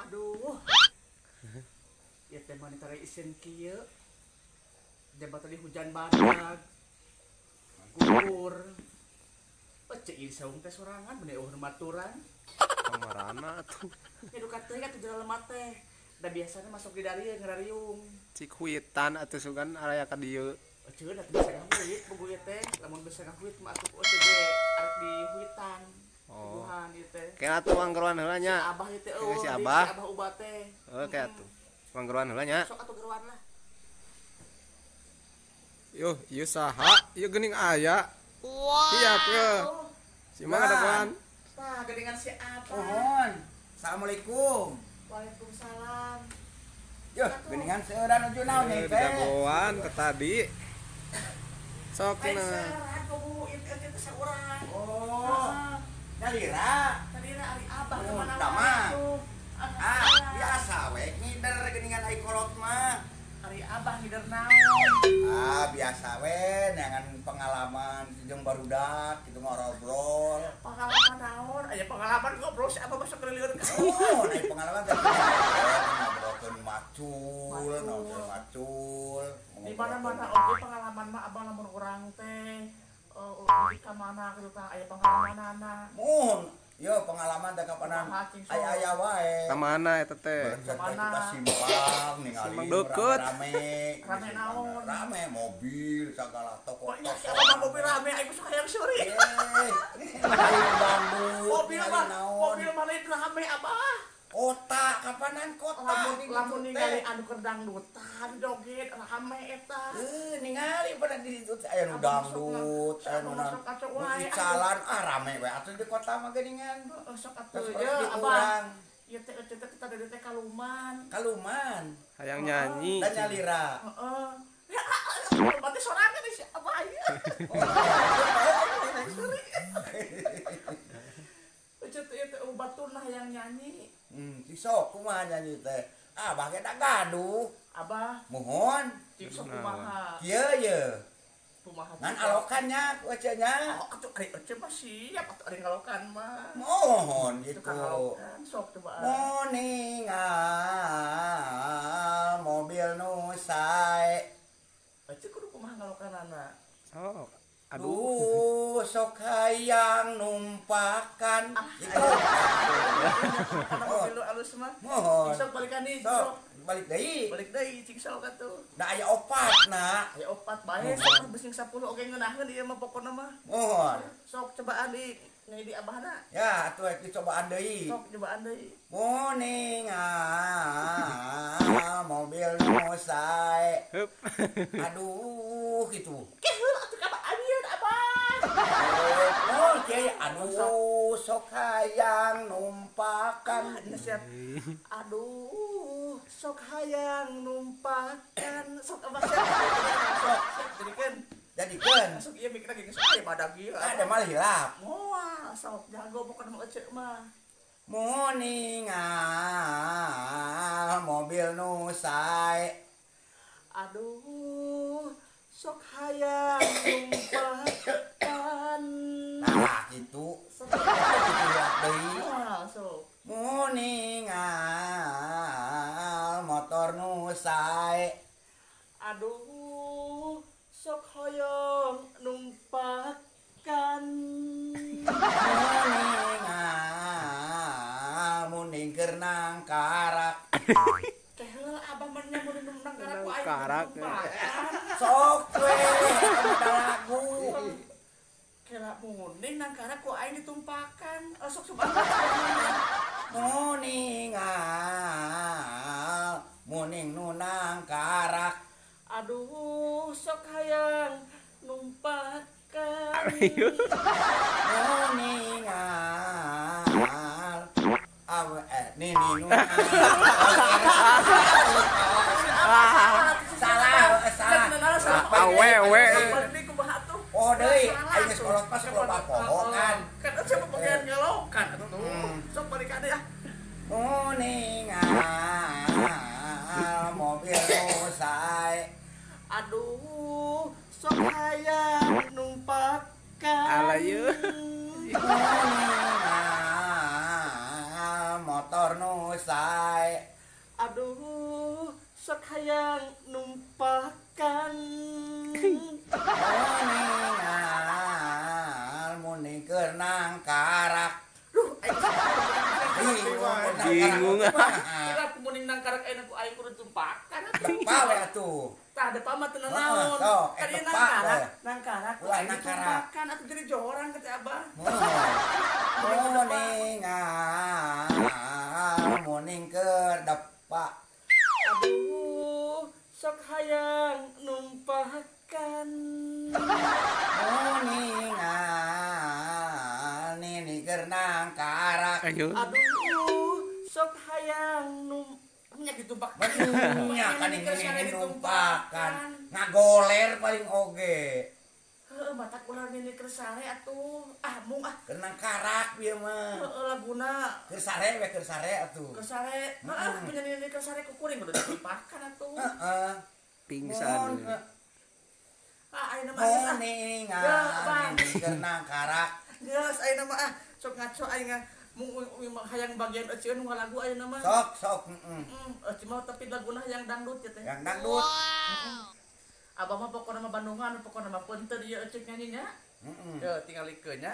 Aduh. Ieu teh mah tara isin kieu. Jabatan di hujan badag. Gugur. Ece ieu saung teh sorangan bener eueuh maturan. Kamarana atuh. Nyeduka teh atuh jero lemah teh. Da biasana masuk di darieu ngarariung. Cik huitan atuh sugan aya ka dieu. Ece da teu bisa ngahuit bugu ieu teh. Lamun bisa ngahuit mah atuh ece ge arek di huitan. Oh. Tuhan ieu teh. Kena atuh manggeroan heula nya. Si Abah ieu teh eueuh. Si Abah. Si Abah ubat teh. Heuh ke atuh. Manggeroan heula nya. Sok atuh geroan lah. Yuh, ieu saha? Ieu geuning aya. Wow. Siap ye. Si Mang ada. Tah, geuningan si Abah. Mohon. Assalamualaikum. Waalaikumsalam. Yuh, geuningan seueuran nuju naon ieu teh? Jagoan ke tadi. Sok cenah. Seueuran kubu ieu teh saurang. Oh. Nyalira. Nyalira ari Abah ka mana wae. Ah, biasa we ngider geuningan ai kolot mah. Ari Abah ngider naon? Ah, biasa we neangan pengalaman jeung barudak kitu ngobrol. Pengalaman naon? Aya pengalaman ngobrol si Abah masuk kelilieur ka. Oh, aya pengalaman teh ngobrolkeun macul, ngobrol macul. Di mana-mana oge pengalaman mah Abah lamun urang teh ka mana kitu tah aya pengalamanana. Mun yo pengalaman teh kapanan aya-aya wae. Ka mana eta teh? Ka mana? Simpang ningali rame. Rame naon? Rame mobil sagala toko. Siapa mobil rame aing sok hayang seuri. Mobil mah mobil mana itu rame Abah. Kota kapanan kota. Lamun ningali anu keur dangdutan joget rame eta. Heuh ningali pada di ditu aya nu dangdut, aya nu jalan ah rame we atuh di kota mah geuningan. Heeh sok atuh ye Abah. Ieu teh teh tadi teh kaluman. Kaluman. Hayang nyanyi. Dan nyalira. Heeh. Berarti sorangan si Abah ieu. Ece teh baturna hayang nyanyi. Sok kumaha nyanyi teh? Abah ge da gaduh. Abah. Mohon. Cik sok kumaha? Kieu ye. Kumaha? Ngan alokan nya ku ece nya. Oh, atuh ari ece mah siap atuh ari ngalokan mah. Mohon gitu. Ngalokan sok cobaan. Moningal mobil nu sae. Ece kudu kumaha ngalokanana? Sok. Aduh, sok hayang numpakan. Itu. Mobil alus mah. Mohon. Sok balikan deui, sok. Balik deui. Balik deui cing sok atuh. Da aya opat na. Aya opat bae sok besing 10 oge ngeunaheun ieu mah pokona mah. Mohon. Sok cobaan deui ngei di abahna. Ya, atuh rek dicobaan deui. Sok cobaan deui. Muningal mobil nu sae. Aduh gitu. Oh, kiai aduh sok hayang numpakan. Aduh sok hayang numpakan. Sok abah sok jadikeun. Jadikeun. Sok ieu mikirna geus aya badag ieu. Ada mah hilap. Moal sok jago pokona mah ece mah. Muningal mobil nu sae. Aduh sok hayang numpakan. Nah gitu. Sok deui. Sok. Muningal motor nu sae. Aduh sok hoyong numpakan. Muningal muning keur nangkarak. Teh heula Abah mah nya mun nangkarak ku aing. Sok we eta lagu. Kela muning nangkarak ku aing ditumpakan. Sok coba. Muningal muning nu nangkarak. Aduh sok hayang numpakan. Muningal awe nini nu salah salah. Awewe. Oh deui, aing geus kolot pas loba poho kan. Kan ece bagian ngalokan atuh. Sok balik ka deui ah. Muningal mobil nu sae. Aduh sok hayang numpakan. Ala ieu. Muningal motor nu sae. wae. Aduh, sok hayang numpakan. Muningal muning keur nangkarak. Duh, bingung. Kira aku muning nangkarak ayeuna ku aing kudu tumpakan atuh. Depa we atuh. Tah depa mah teu nanaon. Sok, Kan ieu nangkarak, nangkarak ku aing ditumpakan atuh jadi jorang ka teh Abah. Muningal muning keur depa. Aduh, sok hayang numpakan. Muningal nini keur nangkarak. Ayo. Aduh, sok hayang nya ditumpak. Nya kan ini numpakan. Ngagoler paling oge. Heuh, matak urang nini keur sare atuh. Ah, mung ah. Keur nangkarak ieu mah. Heuh, laguna. Keur sare we keur sare atuh. Keur sare. Heeh, punya nini keur sare ku kuring kudu ditumpakan atuh. Heeh. Pingsan. Ah, ayeuna mah geus ah. Muningal nini keur nangkarak. Geus ayeuna mah ah, sok ngaco aing ah. Mung hayang bagian eceun lagu ayeuna mah. Sok, sok, heeh. Ece mah tapi laguna hayang dangdut ya teh. Yang dangdut. Abah mah pokona mah Bandungan, pokona mah punten ieu ece nyanyinya. Heeh. Yo tingalikeun nya.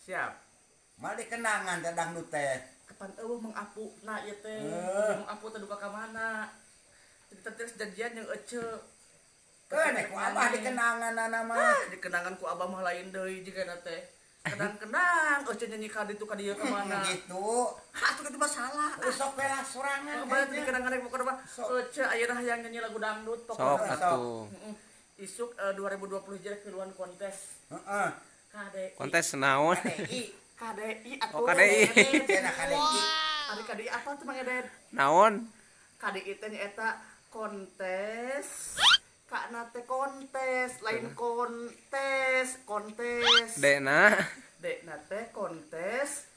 Siap. Mal dikenangan teh dangdut teh. Kapan eueuh mengapu na ieu teh. Mengapu teh duka ka mana. Jadi terus janjian jeung ece. Keun ku abah dikenangan mah. Dikenangan ku abah mah lain deui jigana teh. Kenang-kenang, ece nyanyi ka ditu ka dieu ka mana. Gitu. Hah, atuh kitu mah salah. Sok we lah sorangan. Balik dikenangan pokona mah ece ayeuna hayang nyanyi lagu dangdut Sok pokona. atuh. Isuk 2020 jadi kiluan kontes. Heeh. KDI. Kontes naon? KDI. KDI atuh. Oh, KDI. Cenah KDI. Ari KDI apa tuh Mang Eden? Naon? KDI teh nyaeta kontes. Kakna teh kontes, lain kontes, kontes. Dekna. Dekna teh kontes.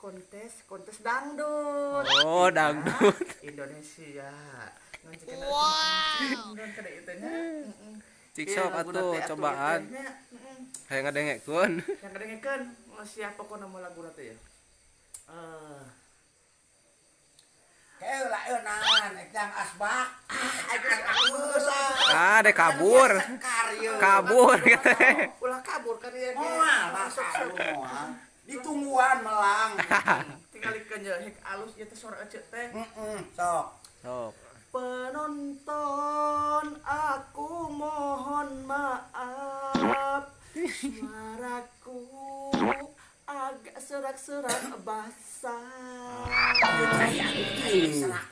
Kontes, kontes dangdut. Oh, dangdut. Indonesia. Wow. KDI teh nya. Cik sok atuh cobaan. Hayang ngadengekeun. Yang ngadengekeun, siapa pokona mah laguna teh ya? Keula eunan ekang asbak. Ah, deh kabur. Kabur Ulah kabur kan ieu. Moal masuk moal. Ditungguan melang. Tingalikeun ye hek alus ieu teh suara ece teh. Heeh, sok. Sok. Penonton, aku mohon maaf. Suaraku agak serak-serak basah.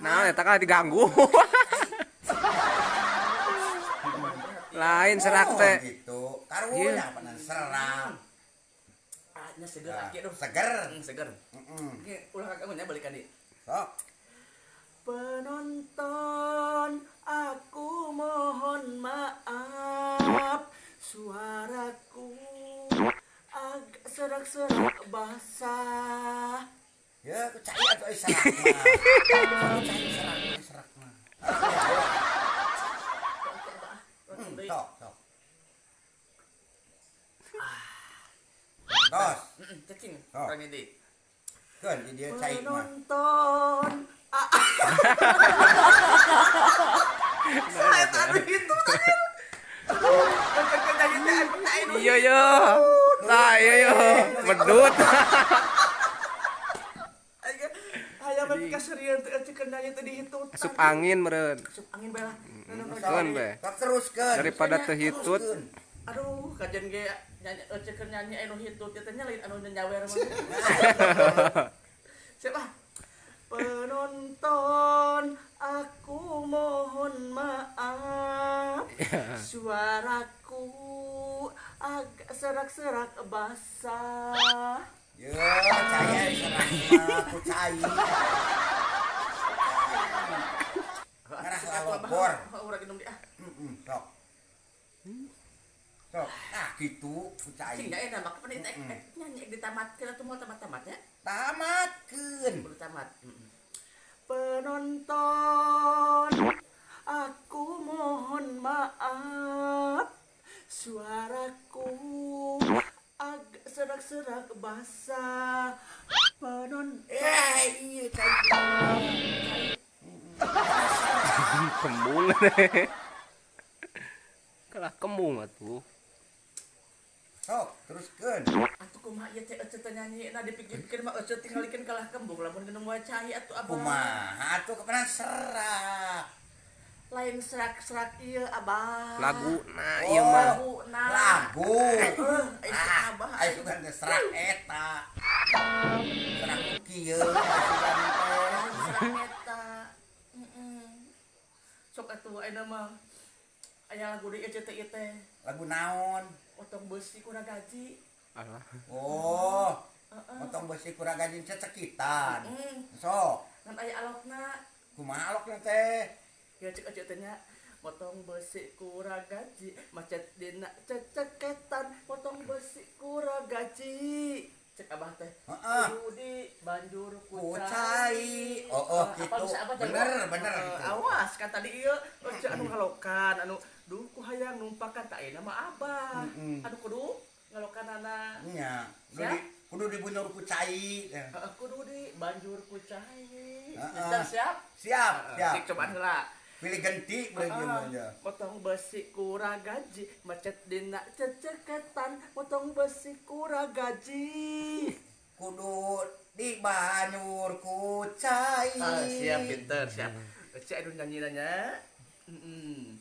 Nah, eta kan diganggu. Lain serak teh. Gitu. Karunya panan serak. Ah, nya seger aki duh. Seger. Seger. Heeh. Ulah kagak nya balikan deui. Sok. Penonton, aku mohon maaf. Suaraku agak serak-serak basah. Ya, ku cai atuh serak mah. Ku cai serak, serak mah. Sok, sok. Tos. Cecing, urang ini. Keun di dieu cai mah. Penonton. Saya tadi itu tadi. Iya yo. Nah, iya yo. Medut. Hayang mah kaserian teh ece nyanyi teh dihitut. Asup angin meureun. Asup angin bae lah. Keun bae. Teruskeun. Daripada teu hitut. Aduh, kajian ge nyanyi ece keur nyanyi anu hitut teh nya lain anu nyawer mah. Siapa? Penonton, aku mohon maaf. Suaraku agak serak-serak basah. Ya, cai serak mah, ku cai. Ngarah lalobor. Urang minum di ah. Heeh, sok. Sok, nah gitu ku cai. Sing enak mah kapan nyanyi ditamatkeun atuh moal tamat-tamat ya? Tamatkeun. Kudu tamat. Penonton, aku mohon maaf. Suaraku agak serak-serak basah. Penon iya cai. Kembung. Kalah kembung atuh. Sok, teruskeun. Atuh kumaha ieu teh ece teh nyanyi na dipikir-pikir mah ece tingalikeun kalah kembung lamun geus moal cai atuh abah. Kumaha atuh kapanan serak. Lain serak-serak ieu abah. Laguna ieu mah. Laguna. Lagu. Abah aya sugan teh serak eta. Serak kieu sugan teh. Serak eta. Heeh. Sok atuh ayeuna mah aya lagu deui ece teh ieu teh. Lagu naon? Otong besi kurang gaji. Alah. Oh. Otong besi kurang gaji cecekitan. Sok. Ngan aya alokna. Kumaha alokna teh? Ya cek ece teh nya. Potong besi kurang gaji, macet dina ceceketan, potong besi kurang gaji. Cek abah teh. Heeh. Kudu di banjur Ku ku cai. Oh, Apa gitu. bisa abah jago? Bener, bener gitu. Awas kan tadi ieu ece anu ngalokan, anu duh ku hayang numpakan tak ayeuna mah abah. Anu kudu ngalokanana. Nya. Siap? Kudu dibunur ku cai. Heeh, kudu di banjur ku cai. Heeh. Siap? Siap, siap. Cik cobaan heula. Pilih genti boleh Heeh. gimana aja. Potong besi kurang gaji, macet dina ceceketan, potong besi kurang gaji. Kudu di banjur ku cai. Ah, siap pinter, siap. Cek anu nyanyi nanya. Heeh.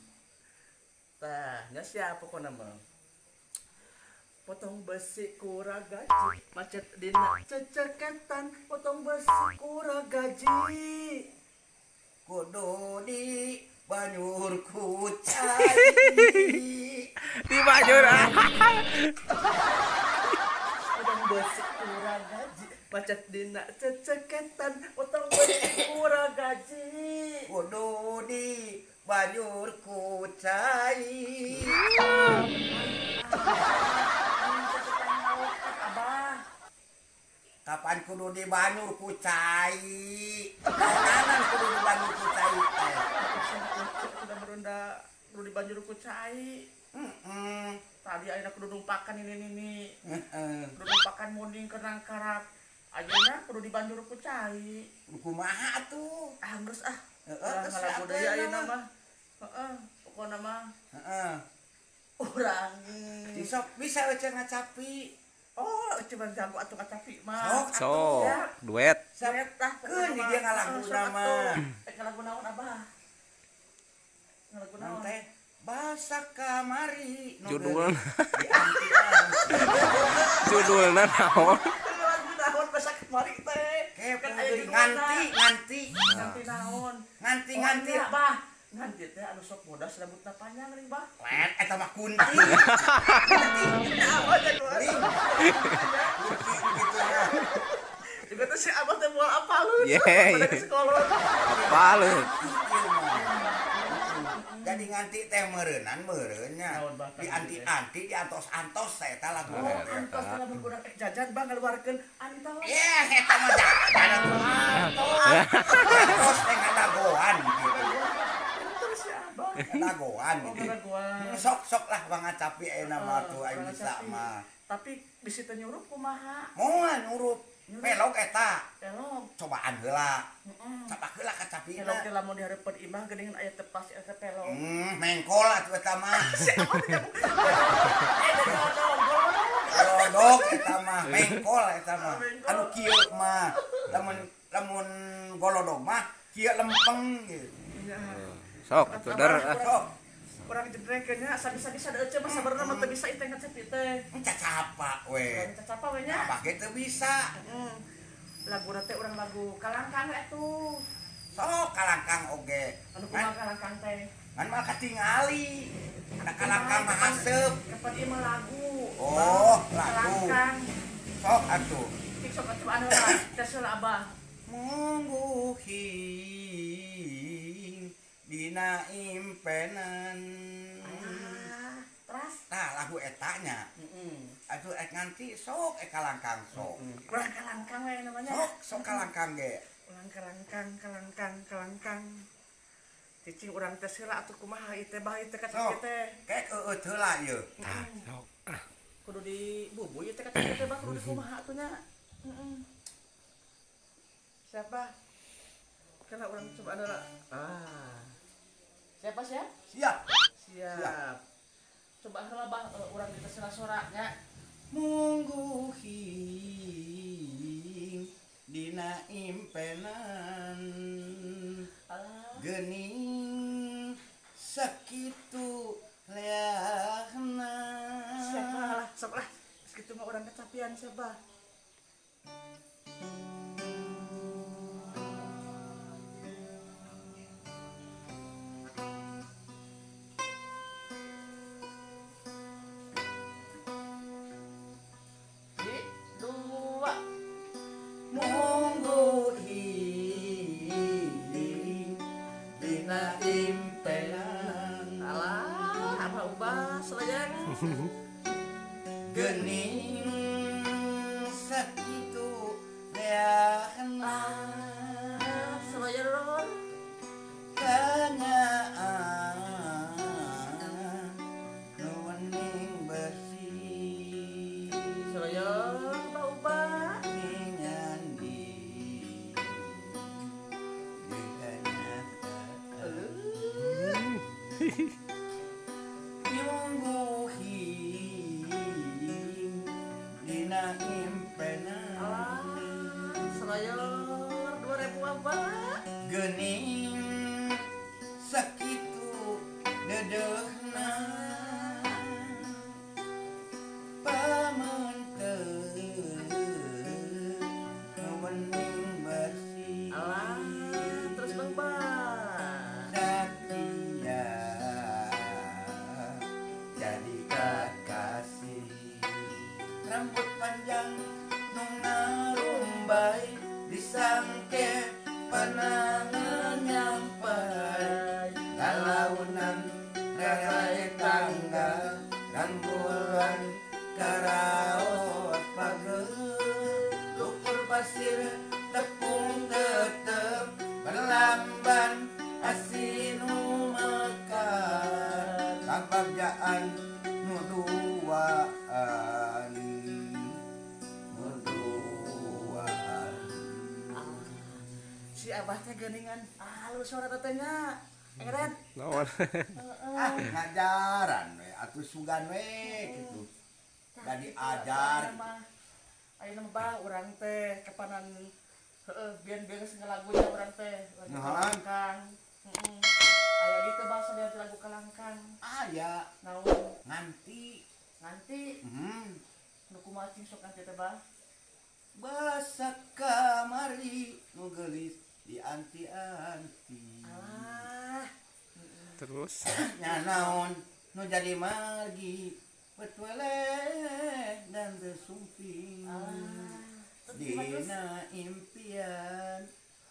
Tah, nya siap pokona mah. Potong besi kurang gaji, macet dina ceceketan, potong besi kurang gaji. Kudu di banjur ku cai. Di banjur. Potong besi kurang gaji, macet dina ceceketan, potong besi kurang gaji. Kudu di banjur ku cai. Abah. Kapan kudu di banjur ku cai? Naonan kudu di banjur ku cai teh. Sudah merunda kudu di banjur ku cai. Heeh. Tadi ayeuna kudu numpakan ini nini. Heeh. Kudu numpakan munding keur nangkarap. Ayeuna kudu di banjur ku cai. Kumaha atuh? Ah geus ah. Heeh, geus ngalagu atuh deui ayeuna mah. mah. Heeh, pokona mah Heeh. urang. Sok bisa we ngacapi. Oh, cuma jago atuh ngacapi mah. Sok atuh. Sok, duet. Siap tah. Keun di dia ngalaguna mah. Ngalagu naon abah? Ngalagu naon? Teh basa kamari nu Judulna. dianti-anti. Judulna naon? Ngalagu naon basa kamari teh? Kepo Kan aya deui judulna. nganti nganti. Nganti naon? Nganti Oh, nganti. nya, Bah. Nganti teh anu sok bodas rambutna panjang ring bah. Let eta mah kunti. Abah jagoan. Kunti gitu ya. Juga teh si abah teh moal apaleun. Ye, Pada ye. ke sekolah. Apaleun. Ieu mah. Jadi nganti teh meureunnan meureunnya. Naon, Bah? Di anti-anti di antos-antos eta lagu Oh, teh. antos teh lamun urang ek jajan bah ngaluarkeun antos. Eh, eta mah jajan atuh antos. Antos teh ngadagoan gitu. Terus si abah. Ngadagoan Oh, gitu. ngadagoan. Sok-sok lah bang ngacapi ayeuna mah tuh aing Urang bisa ngacapi. mah. Tapi bisi teu nyurup kumaha? Moal nyurup. Nyurup. Pelog eta. Pelog. Cobaan heula. Heeh. Capak heula kacapina. Pelog teh lamun dihareupeun imah geuningan aya tepas eta pelog. Mengkol atuh eta mah. Si abah teh jago. Eh, golodog, golodog. Golodog eta mah, mengkol eta mah. Mengkol. Anu kieu mah. Lamun lamun golodog mah kieu lempeng gitu. Ya. Sok atuh der. Sok, Urang jedrekeun nya sabisa-bisa da ece mah sabarna mah teu bisa ieu teh ngacapi teh. cacapa we. Urang cacapa we nya. Apa ge teu bisa. Heeh. Laguna teh urang lagu kalangkang atuh. Sok kalangkang oge. Anu kumaha kalangkang teh? Ngan mah katingali. Ada kalangkang mah haseup. Kapan ieu mah lagu. Oh, lagu. Kalangkang. Sok atuh. Cik sok atuh anu lah. Tes heula abah. Mungguhing dina impenan. Ah, teras. Tah lagu etanya. Heeh. Atuh ek nganti sok ek kalangkang sok. Urang kalangkang we namanya. Sok sok kalangkang ge. Urang kalangkang, kalangkang, kalangkang. Cicing urang tes heula atuh kumaha ieu teh bah ieu teh Sok. kacapi teh. Kek eueuh heula ieu. Tah, sok. Kudu dibubuy ieu teh kacapi teh bah kudu dikumaha atuh nya. Heeh. Siapa? Kena urang coba ada. Ah. Siapa siap? Siap. Siap. Coba heula bah urang kita sora-soranya. Mungguhing dina impenan geuning sakitu leahna. Siapa lah, sok lah. Segitu mah urang kecapian siapa? Gening sakitu leahna selayan kanyaan nu wening bersih selayan bauba nyandi Selayor 2000 apa? Gening sakitu dedehna pamenteu nu wening bersih. Alah, terus Bang Bang. Satia jadi kakasih rambut panjang nu ngarumbai disangke panangan nyampai lalaunan rarai tangga rembulan karaos pagel lukur pasir tepung tetep berlamban asinu mekar kabagjaan nu duaan. Si abah teh geuningan halus suara teh nya. Engred. Naon? Ah, ngajaran we atuh sugan we kitu. Da diajar. Ayeuna mah bah urang teh kapanan heueuh bieu-bieu geus ngalagunya urang teh lagu kalangkang. Heeh. Aya gitu bahasa dia lagu kalangkang. Aya. Naon? Nganti. Nganti. Heeh. Nu kumaha cing sok nganti teh bah? Basa kamari nu geulis dianti-anti. Alah. Terus nya naon nu jadi margi petueleh dan tersumping. Dina impian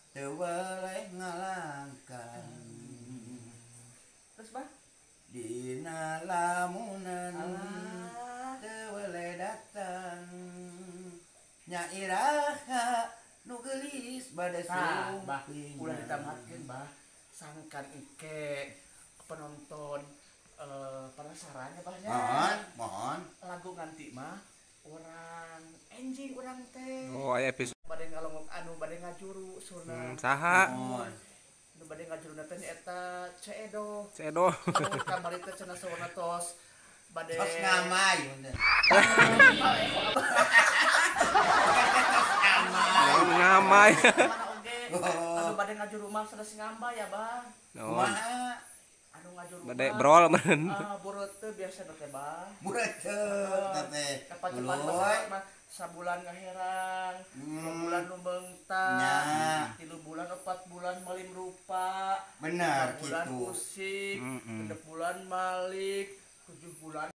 teu weleh ngalangkan. Terus bah? Dina lamunan teu weleh datang. Nya iraha nu geulis bade sumping. Ulah ditamatkeun bah. Sangkan engke penonton penasaran ya bah nya. Mohon, mohon. Lagu nganti mah urang enjing urang teh. Oh, aya episode bade ngalongok anu bade ngajuru surna. Saha? Mohon. Nu bade ngajuruna teh eta Ceedo. Ceedo. Kamari teh cenah sauna tos bade tos ngamai. Ngamai. Anu bade ngajuru mah sanes ngambay ya, Bah. Kumaha? Anu ngajuru bade brol meureun. Ah, bureuteuh biasa teh, Bah. Bureuteuh teh. Kapan mah sabulan ngaherang, 2 bulan nu beungtang, 3 bulan 4 bulan melim rupa. Bener bulan kitu. Usik, 6 bulan malik, 7 bulan